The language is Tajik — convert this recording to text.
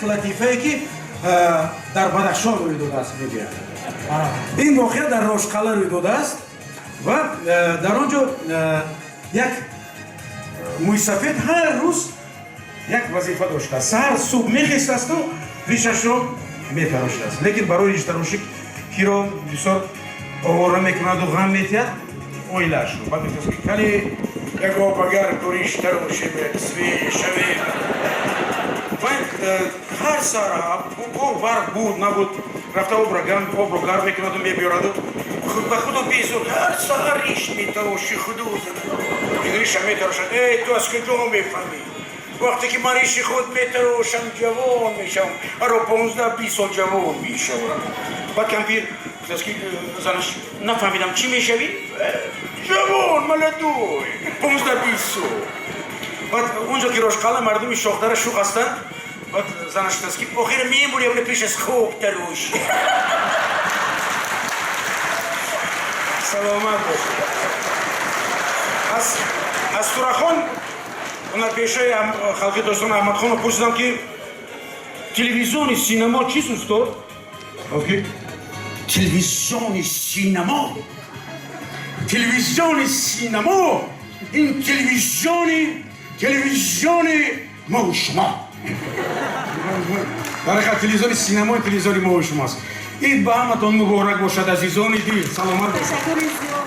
Латифае, ки дар Бадахшон рӯй додааст, мегӯяд. Ин воқеа дар Рошқала рӯй додааст ва дар он ҷо як мӯйсафед ҳар рӯз як вазифа доштааст. Саҳар субҳ мехестасту ришашро метарошидааст, лекин барои риштарошӣ киро бисёр овора мекунаду ғам метиҳад? Оилаашро. Баъд мегӯяд, ки кани як обагар риш тарошем, свежий шавем. Ҳар саҳар, барқ буд набуд, рафта обро гарм мекунаду мебиёраду ба худу безор: «Ҳар саҳар риш метароши, худу риша метарошад. Эй, ту аз куҷо мефаҳмӣ? Вақте ки ман риши худ метарошам, ҷавон мешавам, ҳаро 15-20 сол ҷавон мешавам». Баъд кампир гуфтааст, ки занаш: «Нафаҳмидам, чӣ мешавӣ?» «Ҷавон, молодой, 15-20 сол». Баъд онҷо ки Рошқала мардуми шохдара шух ҳастанд. Баъд занаш гуфтааст, ки охир мемурӣ, аввал пеш аз хоб тароши. Саломат бошед. Аз Турахон, ҳунарпешаи халқи Тоҷикистон Аҳмадхонов пурсидам, ки телевизиони синамо чист, устод? Гуфт, ки телевизиони синамо, телевизиони синамо ин телевизиони мову шумо. Дар ҳақиқат, телевизиони синамо ин телевизиони мову шумост. Ид ба ҳаматон муборак бошад, азизони дил, саломат бошед. Ташаккури зиёд.